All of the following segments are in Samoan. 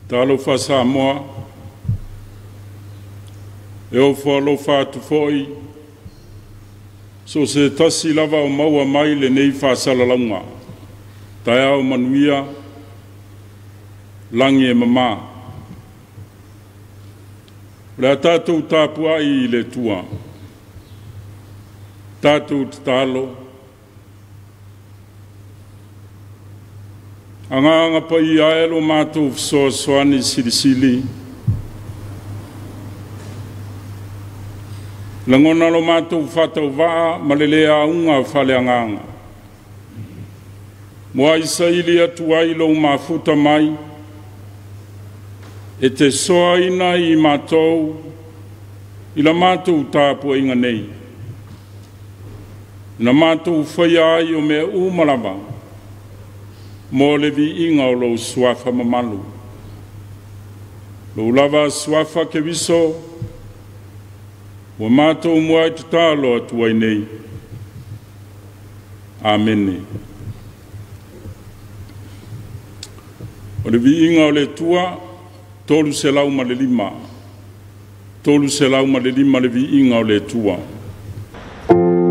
Talofa Samoa, e ofo alofa atu foi, so se tasi lava o maua mai lenei faasalalauga. Taeao manuia, lagi e mamā. O le a tatou tapuai i le Atua, tatou tatalo, Agaga paia e lo matou fesoasoani silisili, lagona lo matou faatauvaa ma le le auga faaleagaga. Mua i saili atu ai lou mafuta mai, e te soaina i matou i la matou tapuaiga nei. Na matou faia ai o mea uma lava, mo le viiga o lou suafa mamalu. Lou lava suafa Keriso, ua matou muai tatalo atu ai nei. Amene. O le viiga o le Atua, 305. 305 le viiga o le Atua. Amen.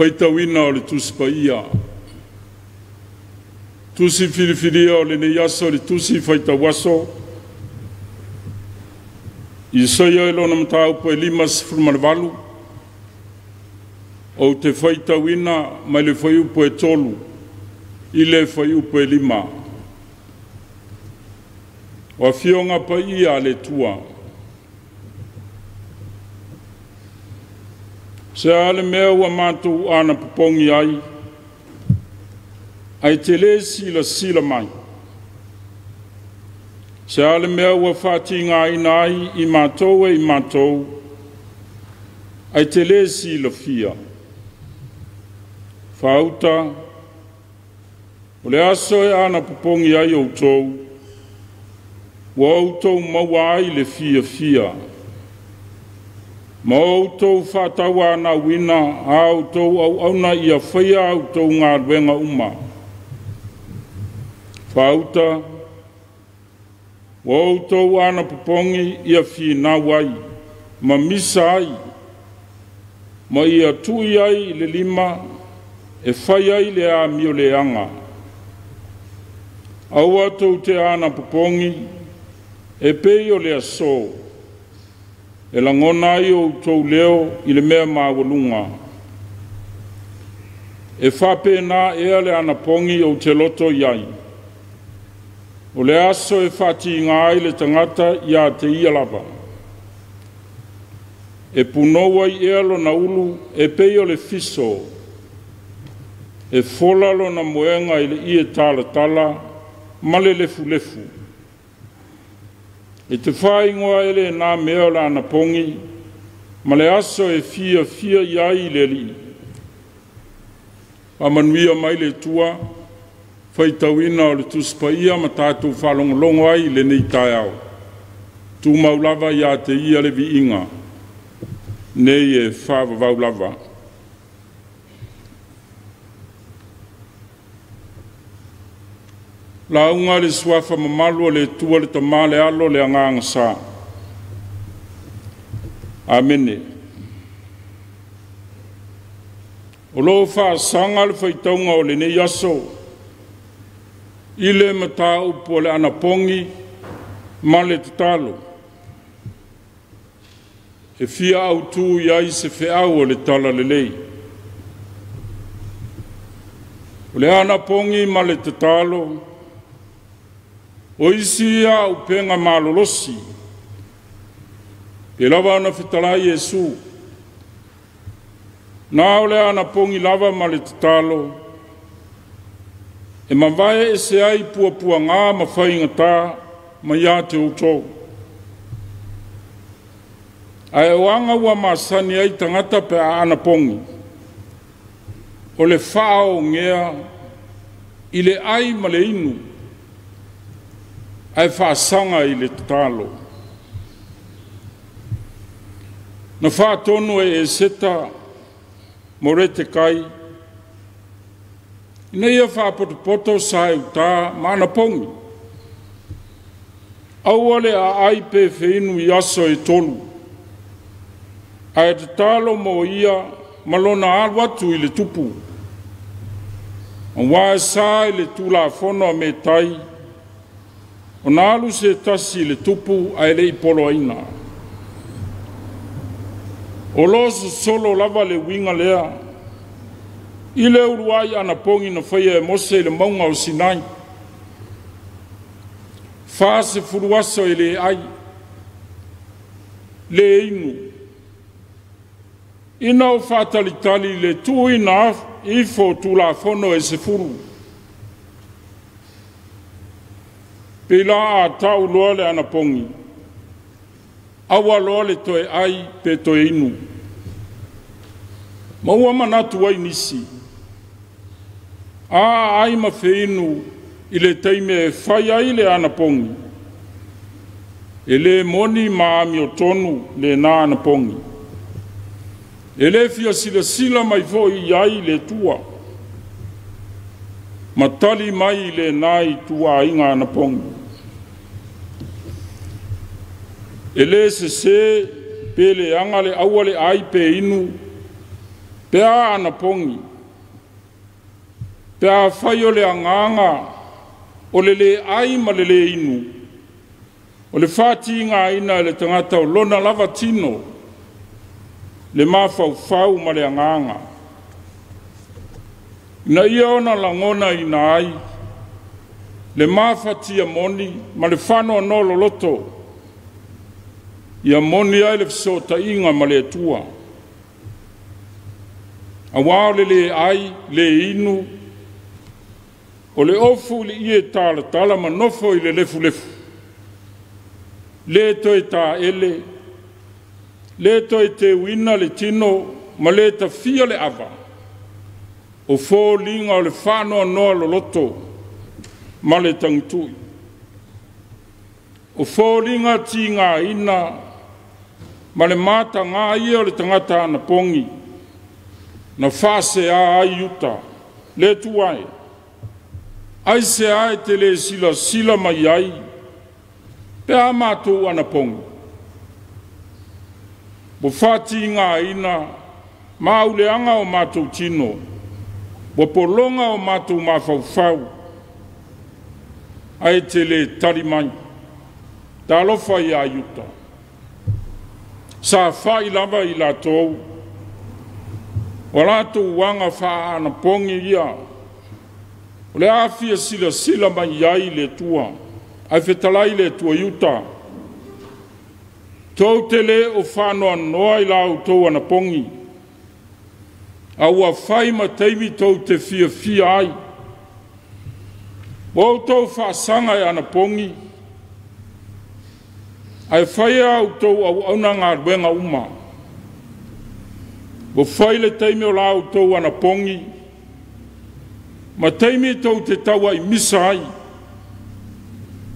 Faitauina o le Tusi Paia. Tusi filifilia o lenei aso le Tusi Faitauaso, Isaia i lona mataupu e 58, ou te faitauina mai le fuaiupu e 3 i le fuaiupu e 5. O Afioga Paia a le Atua. Se a le mea ua matou anapopogi ai, ae te le silasila mai. Se a le mea ua faatigaina ai i matou e i matou, ae te le silafia. Faauta, o le aso e anapopogi ai outou, ua outou maua ai le fiafia, ma outou faatauanauina a outou auauna ia faia a outou galuega uma. Faauta, ua outou anapopogi ia finau ai, ma misa ai, ma ia tui ai le lima e fai ai le amioleaga. Aua tou te anapopogi e pei o le aso, e lagona ai outou leo i le mea maualuga. E faapena ea le anapogi ou te loto i ai. O le aso e faatiga ai le tagata ia te ia lava. E punou ai ea lona ulu e pei o le fiso, e fola lona moega i le ie talatala ma le lefulefu. E te faaigoa e lena mea o le anapogi, ma le aso e fiafia i ai le Alii. Faamanuia mai le Atua, faitauina o le Tusi Paia ma tatou faalogologo ai i lenei taeao. Tumau lava ia te ia le viiga, nei e faavavau lava. Lauga le suafa mamalu o le Atua le Tama le Alo le Agaga Sa. Amene. O loo faasaga le faitauga o lenei aso i le mataupu o le anapogi ma le tatalo. E fia autu i ai se feau o le talalelei. O le anapogi ma le tatalo, o isi ia upega malolosi, pe lava ona fetalai Iesu, na o le anapogi lava ma le tatalo, e mavae ese ai puapuaga ma faigata ma ia te outou. Ae o aga ua masani ai tagata pe a anapogi, o le faaogea i le ai ma le inu, ae faasaga i le tatalo. Na faatonu e Eseta Moretekai, ina ia faapotopoto sa e uta ma anapogi, aua le aai pe feinu i aso e 3, ae tatalo mo ia ma lona alu atu i le tupu. Aua e sa i le Tulafono a Metai, ona alu se tasi i le tupu ae le i poloaina. O lo sosolo lava le uiga lea, i le uluai anapogi na faia e Mose i le mauga o Sinai. 40 aso e le ai, le inu, ina o faatalitali le tuuina ifo Tulafono e 10. Pe la a tau loa le anapogi, aua loa le toe ai pe toe inu. Ma ua manatu ai nisi, a ai ma feinu i le taimi e fai ai le anapogi, e le moni ma amiotonu lena anapogi. E le fia silasila mai foi i ai le Atua, ma tali mai i lena ituaiga anapogi. E le sese pe leaga le aua le ai pe inu, Pe a anapogi, pe afai o le agaga o le le ai ma le le inu, o le fatigaina e le tagata o lona lava tino, le mafaufau ma le agaga, ina ia ona lagonaina ai le mafatia moni ma le faanoanoa loloto, ia moni ai le fesootaiga ma le Atua. Aua o le le ai, le inu, o le ofu i le ie talatala ma nofo i le lefulefu, le toe taele, le toe teuina le tino ma le tafia le ava, o foliga o le faanoanoa loloto ma le tagitui. O foliga tigaina ma le mataga ia o le tagata anapogi, na faasea ai Iuta, le Atua e, aisea e te le silasila mai ai pe a matou anapogi? Ua faatigaina ma auleaga o matou tino, ua pologa o matou mafaufau, ae te le tali mai. Talofa ia Iuta, sa fai lava i latou, o latou aga faaanapogi ia, o le a fia silasila mai ai le Atua, ae fetalai le Atua Iuta, tou te le o faanoanoa i la outou anapogi, a ua fai ma taimi tou te fiafia ai. Ua outou faasaga e anapogi, ae fai a outou auauna galuega uma. Ua fai le taimi o la outou anapogi, ma taimi tou te tauaimisa ai,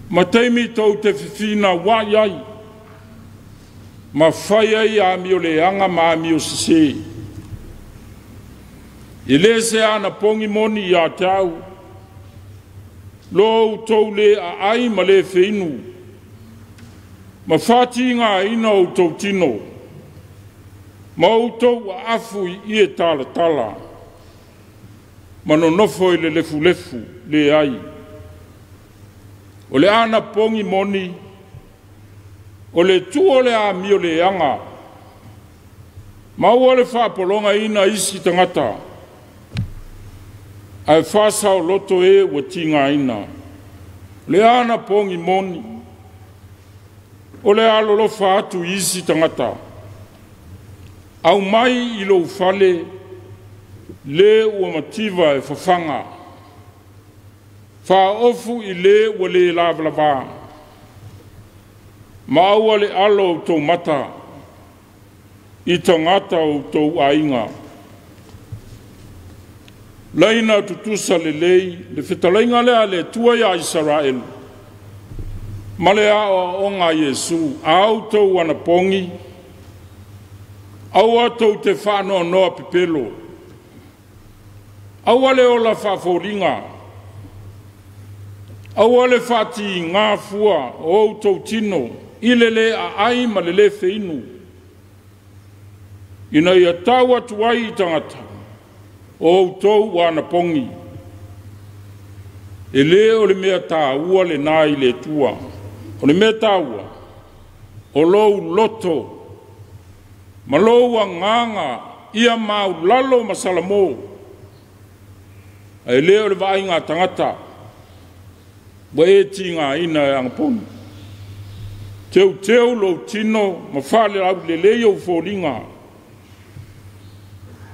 ma taimi tou te fefinauai ai, ma fai ai amioleaga ma amiosese. E le se anapogi moni ia te au, lo outou le aai ma le feinu, ma fatigaina outou tino, ma outou aafu i ie talatala, ma nonofo i le lefulefu leai. O le anapogi moni, o le tuu o le amioleaga, ma aua le faapologaina isi tagata, ae faasaoloto e ua tigaina. O le anapogi moni, o le alolofa atu i isi tagata, aumai i lou fale le ua mativa e fafaga, faaofu i le ua le lavalava, ma aua le alo o outou mata i tagata o outou aiga. Laina tutusa lelei le fetalaiga lea a le Atua ia Isaraelu, ma le aoaoga a Iesu, a outou anapogi, aua tou te faanoanoa pepelo, aua le ola faafoliga, aua le faatiga fua o outou tino i le le aai ma le le feinu, ina ia tau atu ai i tagata o outou ua anapogi. E le o le mea taua lena i le Atua. O le mea taua, o lou loto ma lou agaga ia maulalo ma Salamo, ae le o le vaaiga a tagata ua e tigaina e anapogi. Teuteu lou tino ma faaleaulelei ou foliga,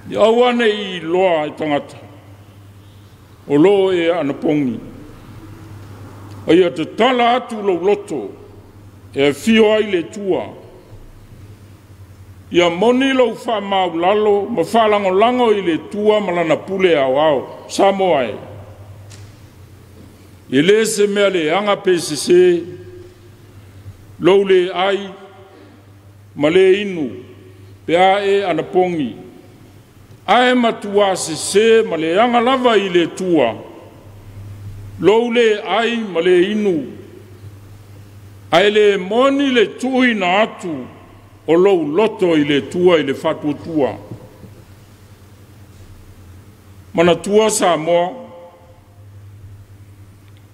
ia aua ne i iloa e tagata o loo e anapogi. A ia tatala atu lou loto e afio ai le Atua. Ia moni lou faamaulalo ma faalagolago i le Atua ma lana pule aoao. Samoa e, e le se mea leaga pe sese, lou le ai ma le inu pe a e anapogi, ae matua sese ma leaga lava i le Atua, lou le ai ma le inu, ae le moni le tuuina atu o lou loto i le Atua i le faatuatua. Manatua Samoa,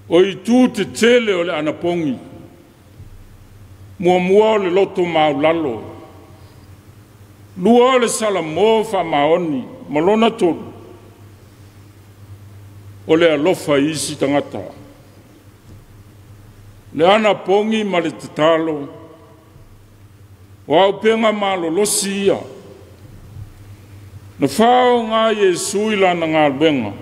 o itu tetele o le anapogi, muamua o le loto maualalo, lua o le salamo faamaoni, ma lona tolu, o le alofa i isi tagata. Le anapogi ma le tatalo, o auupega malolosi ia, na faaaoga Iesu i lana galuega,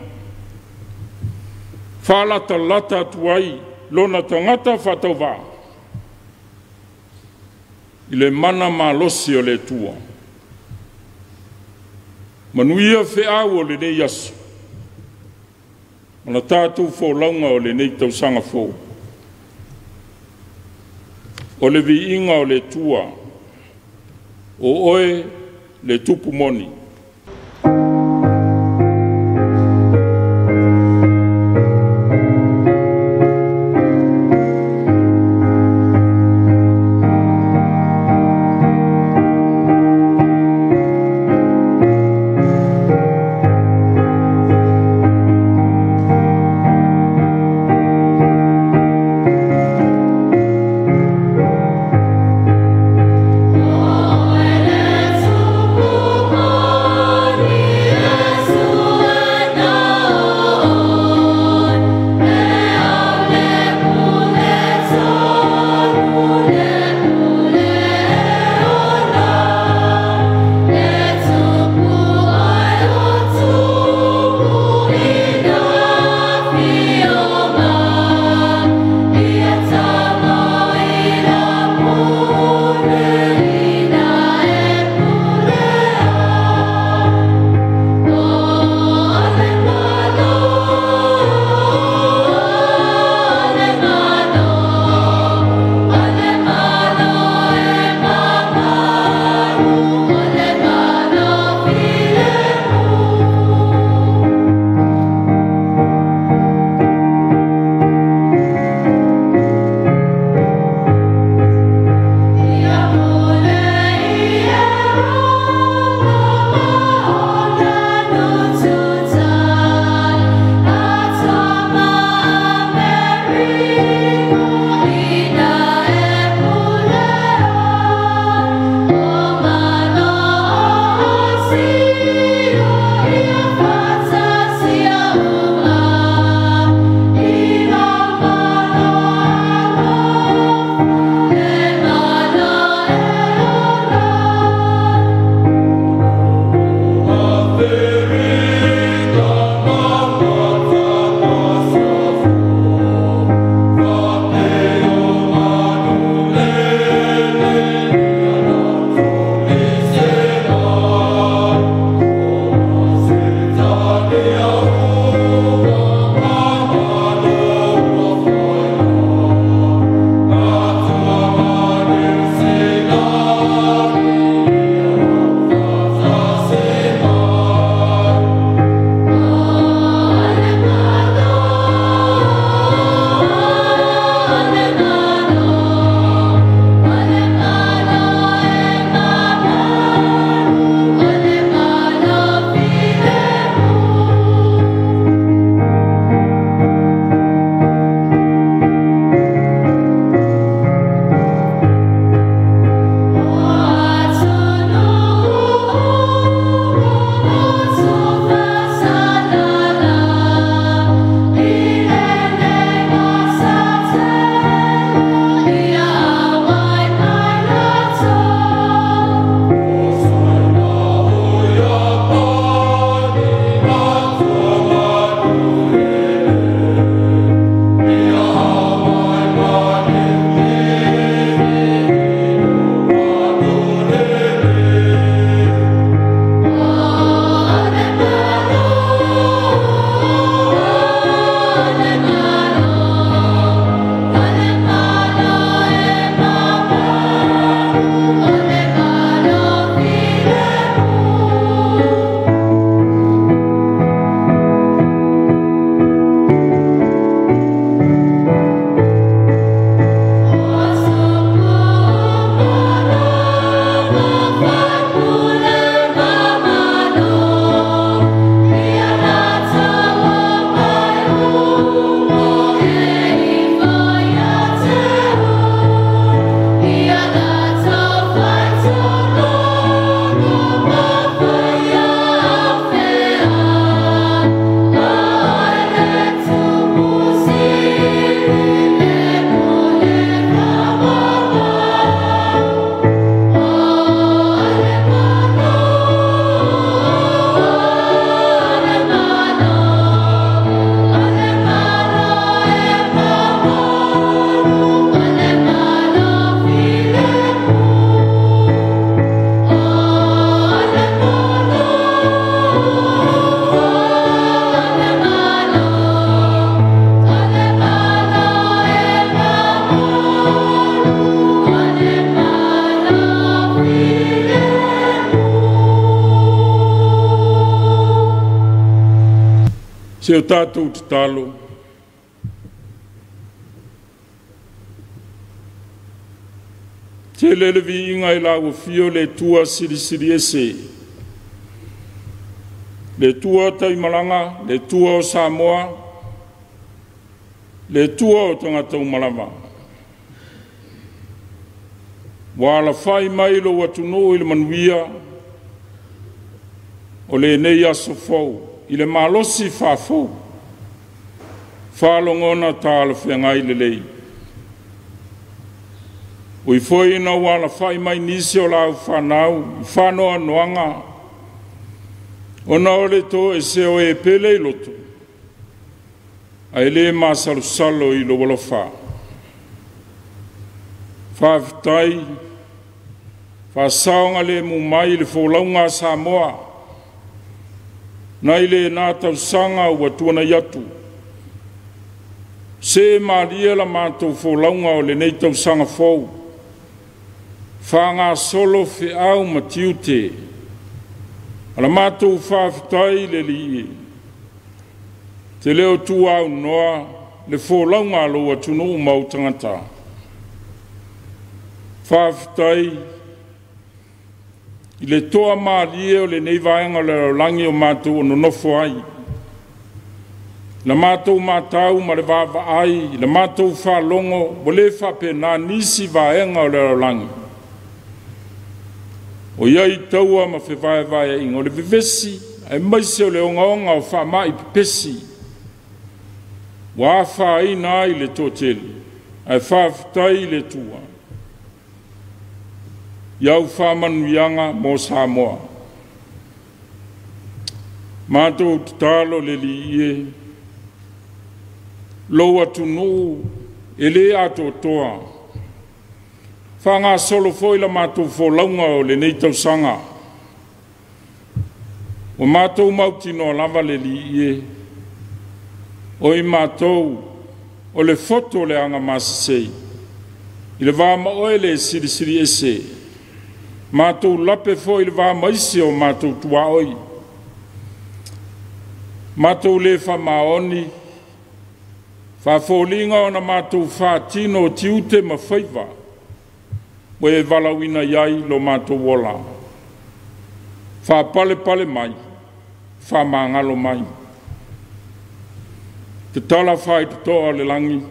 faalatalata atu ai lona tagata faatauvaa i le mana malosi o le Atua. Manuia feau o lenei aso, ma la tatou folauga o lenei tausaga fou. O le viiga o le Atua, o oe le tupu moni. O le tupu. Se o tatou tatalo, tele le viiga i lau afio le Atua Silisili Ese, le Atua Taimalaga, le Atua o Samoa, le Atua o tagata uma lava. Ua alafai mai lou atunuu i le manuia o lenei aso fou, i le malosi faafou, faalogona talafeagai lelei. Ui foi ina ua alafai mai nisi o lau fanau i faanoanoaga, ona o le toesea o e pele i loto, ae le masalosalo i lou alofa. Faafetai, faasaogalemu mai le folauga a Samoa, nai lena tausaga ua tuanai atu. Se malie la matou folauga o lenei tausaga fou, faagasolo feau ma tiute, a la matou faafetai i le Alii, te le o tuaunoa le folauga a lou atunuu ma ou tagata. Faafetai i le toa malie o lenei vaega o le lalolagi o matou o nonofo ai, la matou matau ma le vaavaai, la matou faalogo, ua le faapena nisi vaega o le lalolagi. O iai taua ma fevaevaeaiga o le vevesi, aemaise o le ogaoga o faamai pepesi, ua afaina ai le toatele, ae faafetai i le Atua i au faamanuiaga mo Samoa. Matou tatalo le Alii e, lou atunuu e le atoatoa, faagasolo foi la matou folauga o lenei tausaga. Ua matou mautinoa lava le Alii e, o i matou o le foto o le agamasesei, i le va ma oe le Silisili Ese, matou lape foi i le va maisi o matou tuaoi, matou le faamaoni, faafoliga ona matou faatino tiute ma faiva, ua e valaauina i ai lo matou ola. Faapalepale mai, faamagalo mai. Tatala faitotoa o le lagi,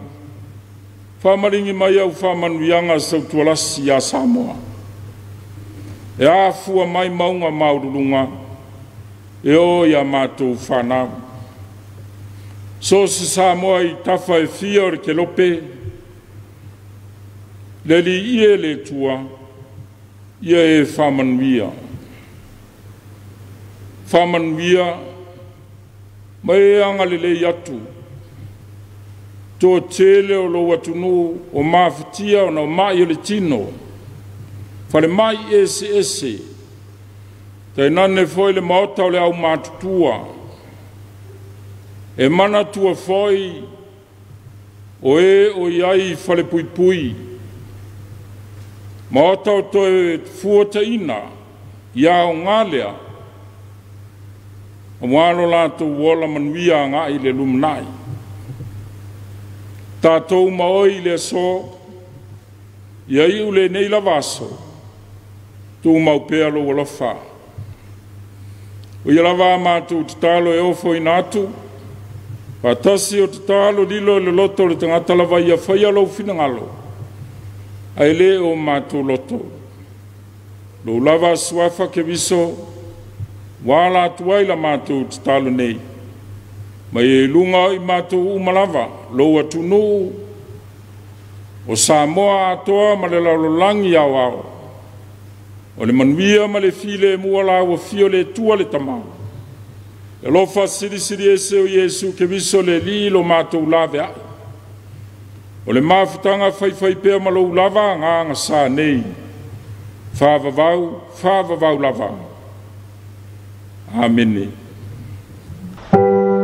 faamaligi mai au faamanuiaga sautualasi ia Samoa. E afua mai mauga maululuga, e o ia matou fanau. So se Samoa i tafa e fia o le kelope, le Alii e le Atua, ia e faamanuia. Faamanuia, ma e agalelei atu, toatele o lou atunuu o mafatia ona o mai o le tino, falemai eseese, tainane foi le maota o le aumatutua, e manatua foi o e o iai i falepuipui, maota o toe fuataina, ia aoga lea, aua lo latou ola manuia agai i le lumanai. Tatou maoi i le aso, ia iu lenei lava aso, tumau pea lou alofa. O ia lava a matou tatalo e ofoina atu, faatasi o tatalo lilo i le loto o le tagata lava ia faia lou finagalo, ae le o matou loto. Lou lava suafa Keriso, ua ala atu ai la matou tatalo nei. Mai e luga o i matou uma lava, lou atunuu, o Samoa atoa ma le lalolagi aoao. O le manuia ma le file mua la ua fio le Atua le Tama. E alofa silisili ese o Iesu Keriso le Alii lo matou laveai. O le mafutaga faifai pea ma lou lava agaga sa nei. Faavavau, faavavau lava. Amene. Amen.